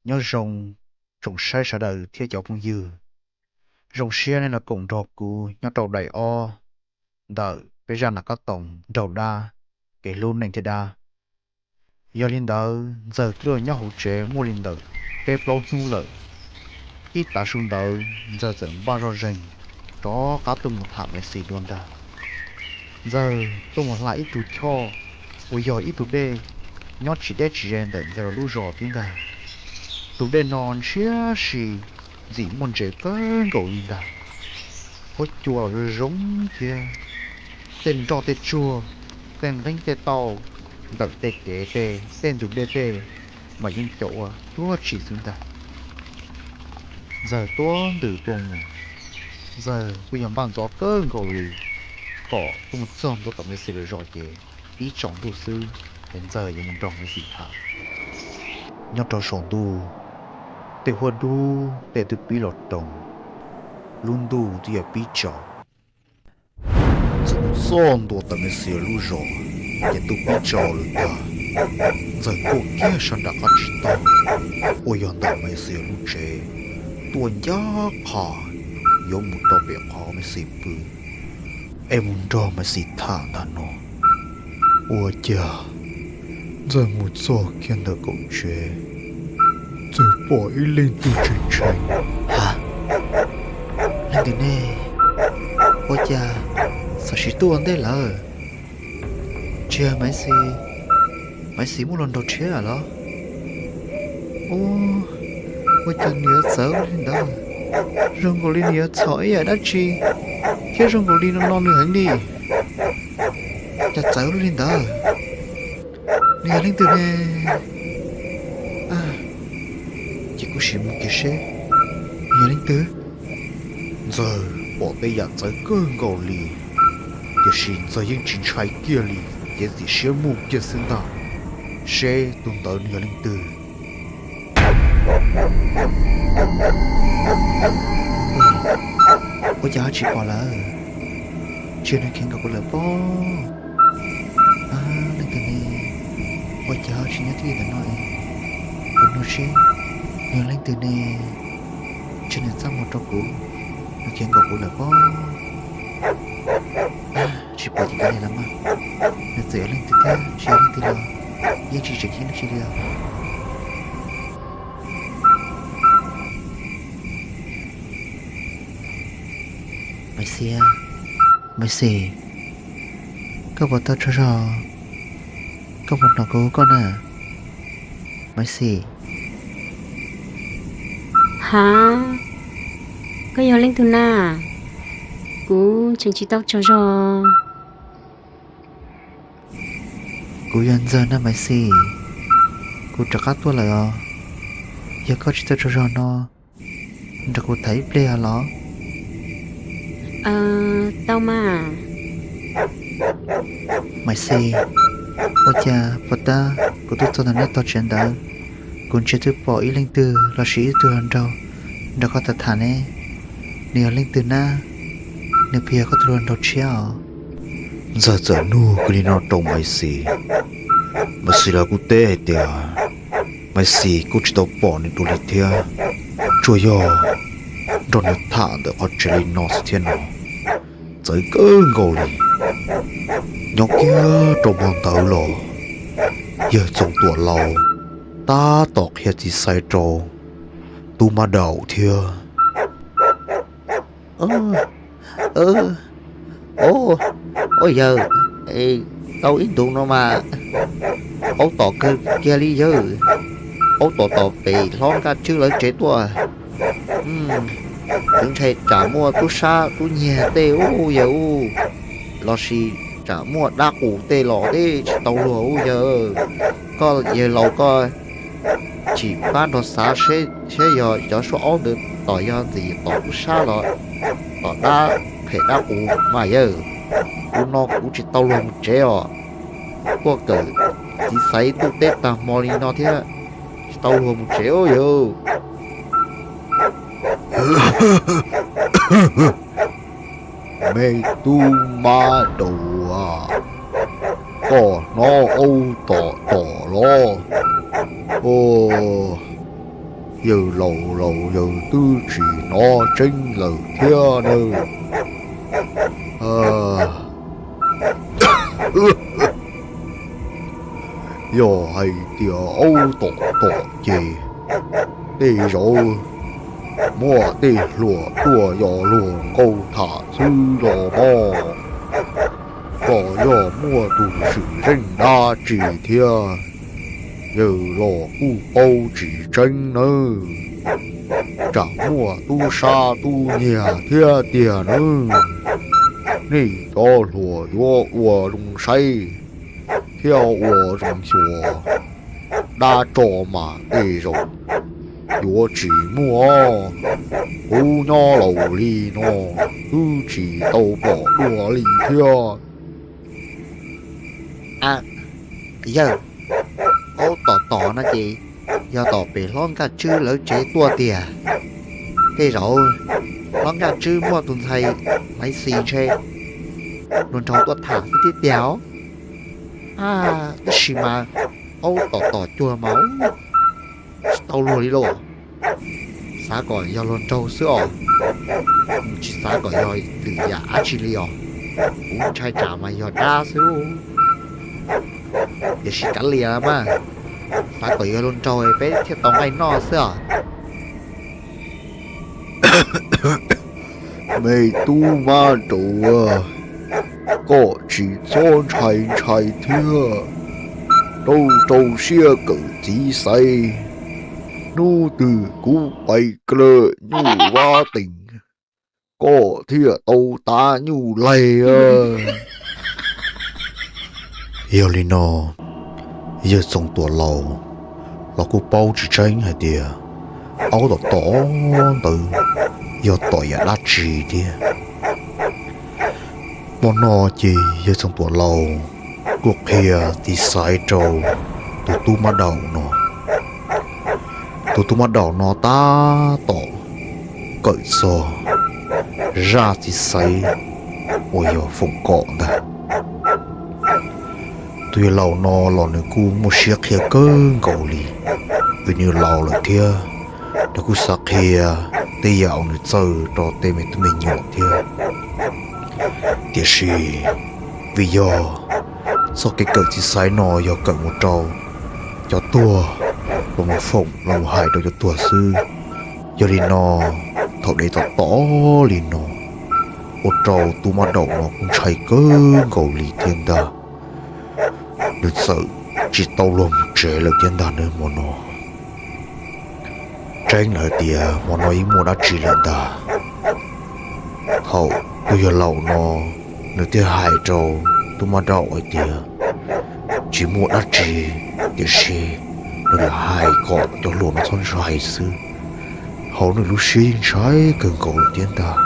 Nyob zoo tsoom saib sawv daws thiab cov phooj ywg. Zoo siab nej los koom nrog kuv nyob rau daim ob ntawm peb zaj nam kab toom nraug dab kev hlub neej thiab dab. Yog li ntawd Ntxawg twb los nyob hauv tsev muaj li ntawm peb plaub hnub lawm. Ib tav su ntawd Ntxawg txawm npaj zoj zeeg rov qab tuaj mus tham Maiv Xis dua ntag. Ntxawg tuaj mus hla ib tug choj uas yog ib tug dej nyob tsis deb tsis ze ntawm Ntxawg lub zos thiab ntag. Tus dej no ntshiab si, ntxim muaj ntses kawg nkaus li ntag. Huab cua los zoo zoo thiab, tej nroj tej tsuag, tej nqeeb tej tauj ntawm tej kev tej tej ntug dej tej mas yeej caum ua cuab tsis xwb ntag. Ntxawg tuaj ntws tuaj mus, Ntxawg kuj yog npaj ntxov kawg nkaus li kom tuaj mus txog ntua tom Maiv Xis lawv zos ces tib tsaus ntuj xwb es Ntxawg yuav mus nrog Maiv Xis tham. Nyob rau saum ntuj, tej huab dub tej twb pib los roos, lub ntuj twb yuav pib tsaus. Txog mus txog ntua tom Maiv Xis lawv lub zos ces ntuj pib tsaus lawm ntag. Ntxawg tuaj kiag sab nram qab tsib taug uas yog ntawm Maiv Xis lub tsev, tuaj ncaj qha yuav mus rau pem qhov Maiv Xis pw es mus nrog Maiv Xis tham ntag no. Ua cas Ntxawg mus txog kiag ntawm kaum tsev, txawm pom ib leej twg tshee tshee. Ha, leej twg ne? Ua cas xov sis tuaj ua ntej lawm? Tsis yog Maiv Xis, Maiv Xis muaj hluas nraug tshiab los? Ua, ua cas nws yuav txawv li ntawd? Zoo nkaus li nws yuav txhom ib yam dab tsi, thiab zoo nkaus li no no nws heev li. Cas txawv li ntawd? Nws yog leej twg ne? Ces kuj sim mus kiag seb nws yog leej twg. Ntxawg pom tej yam txawv kawg nkaus li, tiam sis Ntxawg yeej tsis ntshai kiag li, cev txim siab mus kiag xwb ntag, seb tus ntawd nws yog leej twg. Ua cas ho tsis pom lawm? Tsis yog nws khiav nkaum kuv lawm pob? Leej twg ne? Ua cas ho tsis nyob twj ywm ntawm no es? Kuv nug seb nws yog leej twg ne? Ntshe nws txaj muag rau kuv, nws khiav nkaum kuv lawm pob. Tsis pom ces kav liam los mas, nws txawm yog leej twg thiab tsis yog leej twg los yeej tsis tseem ceeb dab tsi li os. Maiv Xis, Maiv Xis, koj puas tau tsaug zog? Koj puas hnov kuv hu koj na, Maiv Xis? Ha, koj yog leej twg na? Kuv tseem tsis tau tsaug zog. Kuv yog Ntxawg na Maiv Xis, kuv rov qab tuaj lawm os. Yog koj tsis tau tsaug zog no, nrog kuv tham ib pliag los? Tau mas. Maiv Xis, ua cas puas tab kuv twb txog ntawm nej tog tsev ntawd, kuv ntshe twb pom ib leej twg los sis ib tug hluas nraug nrog koj tham tham ne. Nws yog leej twg na? Nws puas yog koj tus hluas nraug tshiab os? Ntxawg txawm nug kiag li no rau Maiv Xis. Maiv Xis los kuj teb hais tias Maiv Xis kuj tsis tau pom nws dua li thiab, tsuas yog nrog nws tham ntawm qhov tsev li no xwb thiab no. Txawv kawg nkaus li. Nyob kiag rau hmo ntawd los yawg Txoov Tuam Laus tab tom qhia txiv xaiv rau Tub Mab Daum thiab. Ua yawg, tau ib ntus no mas aub tom kawg kiag li yawg. Aub tom tom pem hlob Nkaj Tswb lawv tsev tuaj. Twb ntshai tsam muaj tub sab tub nyiag tej ub yawg ub, lossis tsam muaj dab qus tej los tej tsis tau luag ub yawg. Koj yawg laus koj tsis pab nrog xav seb yog cov suab aub ntawd tom yog ntxim tom tub sab los tom dab phem dab qus mas yawg. Ub no kuv tsis tau luag mus tsev os. Tuaj kawm txiv xaiv ntuj teb tag hmo li no thiab tsis tau luag mus tsev ub yawg. Me Tub Mab Daum, koj hnov aub tom tom los? Ua, Yawg laus laus yawg twb tsis hnov tseeb lawm thiab nawb. Yog hais tias aub tom tom ces tej zaum muaj tej hluas tuaj yos luag nkauj tham xwb los mas, los yog muaj tus swm zeej dab tsi thiab, yawg los kuj paub tsis tseeb nawb. Tsam muaj tub sab tub nyiag thiab tiag nawb. Nej cov hluas yuav ua zoo saib thiab ua zoo xyuas, dab tsi mas tej zaum yuav tsis muaj. Kuv nyob laus li no twb tsis tau pom dua li thiab. A, yawg, aub tom tom no ces yog tom pem hlob Nkaj Tswb lawv tsev tuaj tiag. Tej zaum hlob Nkaj Tswb muaj tus ntxhais Maiv Xis ntshe luag nraug tuaj tham xwb thiab tiag os. A, tab sis mas aub tom tom cuag mas tsis tau luag li lauj. Xav kom yog luag nraug xwb os, tsis xav kom yog lwm yam dab tsi li os. Kuv ntshai tsam mas yog dab xwb. Tiam sis kav liam mas, xav kom yog luag nraug peb thiaj tau nqaij noj xwb os. Me tub mab daum, koj tsis txhob ntshai ntshai thiab. Rau rau siab kawm txiv xaiv, hnub twg kuv pais kawm nyuj vab teem, koj thiaj tau tav nyuj laig. Yog li no, yawg Txoov Tuam Laus los kuj paub tsis tseeb hais tias aub tom tom ntawd yog tom yam dab tsi thiab. Hmo no ces yawg Txoov Tuam Laus kuj qhia txiv xaiv rau tus tub mab daum no. Tus tub mab daum no tab tom kawm txog zaj txiv xaiv uas yog foom kom ntag. Tus yawg laus no los nws kuj muaj siab qhia kawg nkaus li, vim nws laus lawm thiab, nws kuj xav qhia tej yam uas nws txawj rau tej me tub me nyuam thiab. Tiam sis vim yog txoj kev kawm txiv xaiv no yog kawm mus rau cov tuag los mus foom los mus hais rau cov tuag xwb. Yog li no, thaum dev tom tom li no, ua rau tub mab daum no kuj ntshai kawg nkaus li thiab ntag. Nws txawm tsis tau luag mus tsev lawm thiab ntag nawb hmo no. Tseeb lawm hais tias hmo no yeej muaj dab tsi lawm ntag. Thaum tus yawg laus no nws thiaj hais rau tub mab daum hais tias tsis muaj dab tsi, tiam sis nws lam hais kom cov hluas no txhob ntshai xwb. Hauv nws lub siab yeej ntshai kawg nkaus lawm thiab ntag.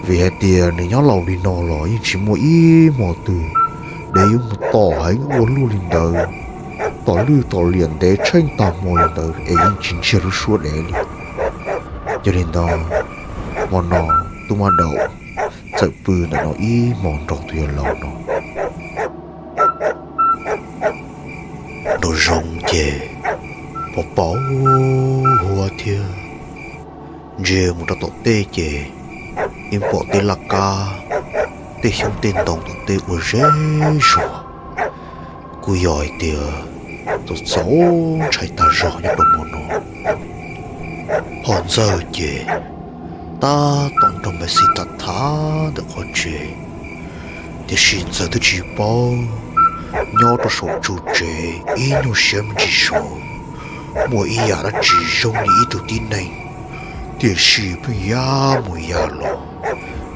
Vim hais tias nws nyob laus li no los yeej tsis muaj ib hmo twg dev yuav mus tom heev ua luaj li ntawd, tom lwj tom liam ntev tsheej tag hmo li ntawd es yeej tsis ntsiag lub suab dev li. Yog li ntawd, hmo no tub mab daum txawm pw ntawm no ib hmo nrog tus yawg laus no. Nraum zoov ces pos pos huab thiab, ntsia mus rau tom tej ces yeej pom tej laj kab, tej xyoob tej ntoo tom tej ua zeb zuag. Kuj yog hais tias txaus txaus ntshai tag zog nyob rau hmo no. Ho Ntxawg ces tab tom nrog Maiv Xis tham tham ntawm qhov tsev, tiam sis Ntxawg twb tsis paub nyob rau saum tsu tsev ib nyuag siab me ntsis saud muaj ib yam dab tsi zoo li ib tug tib neeg, tiam sis pheej ya mus ya los,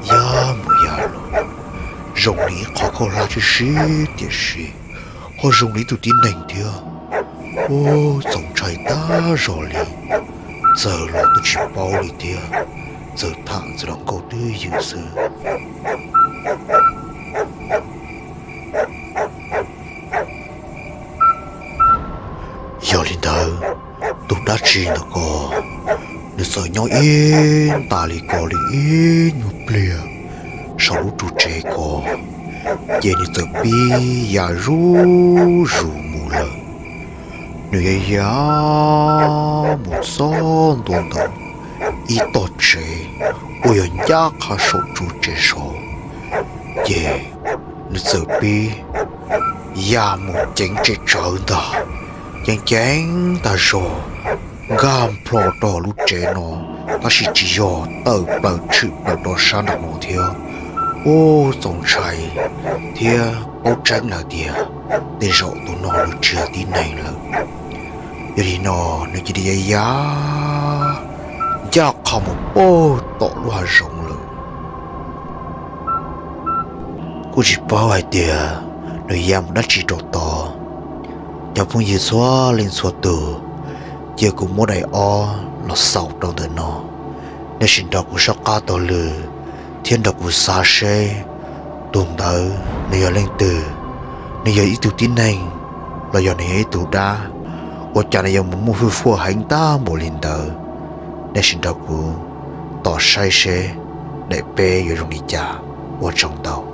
ya mus ya los, zoo li ib qho khaub hlab tib si, tiam sis ho zoo li ib tug tib neeg thiab. Ub, txaus ntshai tag zog li. Ntxawg los twb tsis paub li thiab, Ntxawg tham Ntxawg los nkauj twb ywm xwb. Yog li ntawd, tus dab tsi ntawm ko nws txawm nyob ib ntas li ko li ib nyuag pliag saum lub tsu tsev ko, ces nws txawm pib ya zuj zus mus lawm. Nws ya ya mus txog ntua ntawm ib tog tsev uas yog ncaj qha saum tsuv tsev saud, ces nws txawm pib ya mus ceev tsev tsawv ntag. Ceev ceev tag zog, nkag nplho rau lub tsev no, tab sis tsis yog, tawm plaws tshwm plaws rau sab nraum no thiab. Ub, txaus ntshai thiab paub tseeb lawm tias tej zaum tus no nws tsis yog tib neeg lawm. Yog li no, nws cia li ya ya ncaj qha mus puag tom lub hav zoov lawm. Kuj tsis paub hais tias nws ya mus dab tsi rau tod. Cov phooj ywg txhua leej txhua tus, cia kuv muab daim ob los xaus rau ntawm no. Nej sim nrog kuv soj qab taug lw thiab nrog kuv xav seb tus ntawd nws yog leej twg, nws yog ib tug tib neeg los yog nws yog ib tug dab, ua cas nws yuav mus muaj hwj huam heev tag npaum li ntawd. Nej sim nrog kuv tos saib seb daim peb yuav zoo li cas. Ua tsaug ntau.